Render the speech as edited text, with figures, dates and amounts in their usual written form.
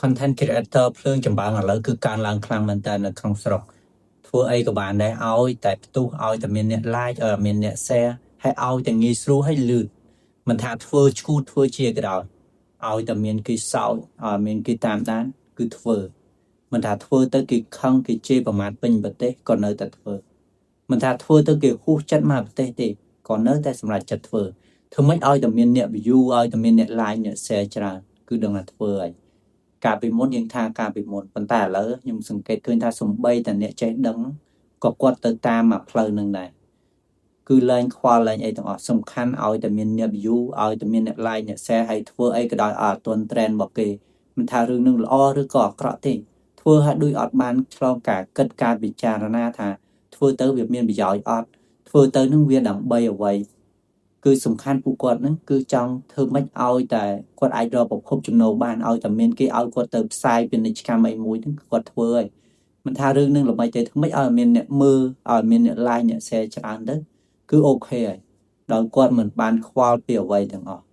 Content creator ភ្លើងចម្បាំងឥឡូវគឺកើនឡើងខ្លាំងមែនតើនៅក្នុងស្រុកធ្វើអីក៏បានដែរឲ្យតែផ្ទុះឲ្យតែមានអ្នក like ឲ្យតែមានអ្នក share ហើយឲ្យតែងាយស្រួលហើយលឿនមិនថាធ្វើឈូតធ្វើជាក៏ដោយឲ្យតែមានគេសោចឲ្យមានគេតាមដានគឺធ្វើមិនថាធ្វើទៅគេខឹងគេជេរប្រមាថពេញប្រទេសក៏នៅតែធ្វើមិនថាធ្វើទៅគេហួសចិត្តមកប្រទេសទេក៏នៅតែសម្រេចចិត្តធ្វើធ្វើម៉េចឲ្យតែមានអ្នក view ឲ្យតែមានអ្នក like អ្នក share ច្រើនគឺដឹងថាធ្វើហើយកាលពីមុនយើងថាកាលពីមុនប៉ុន្តែឥឡូវខ្ញុំសង្កេតឃើញថាសំបីតែអ្នកចេះដឹងក៏គាត់ទៅតាមមកផ្លូវនឹងដែរគឺលែងខ្វល់លែងអីទាំងអស់សំខាន់ឲ្យតែមានអ្នក view ឲ្យតែមានអ្នក like អ្នក share ហើយធ្វើអីក៏ដោយឲ្យអត់ទាន់ trend របស់គេមិនថារឿងនឹងល្អឬក៏អាក្រក់ទេធ្វើឲ្យដូចអត់បានឆ្លងការគិតការពិចារណាថាធ្វើទៅវាមានប្រយោជន៍អត់ធ្វើទៅនឹងវាដើម្បីអ្វីគឺសំខាន់ពួកគាត់នឹងគឺចង់ធ្វើម៉េចឲ្យតែគាត់អាចរកប្រភពចំណូលបានឲ្យតែមានគេឲ្យគាត់ទៅផ្សាយពាណិជ្ជកម្មអីមួយហ្នឹងគាត់ធ្វើហើយមិនថារឿងនឹងល្បិចទេធ្វើម៉េចឲ្យមានអ្នកមើលឲ្យមានអ្នក like អ្នក share ច្រើនទៅគឺ OK ហើយដោយគាត់មិនបានខ្វល់ពីអ្វីទាំងអស់។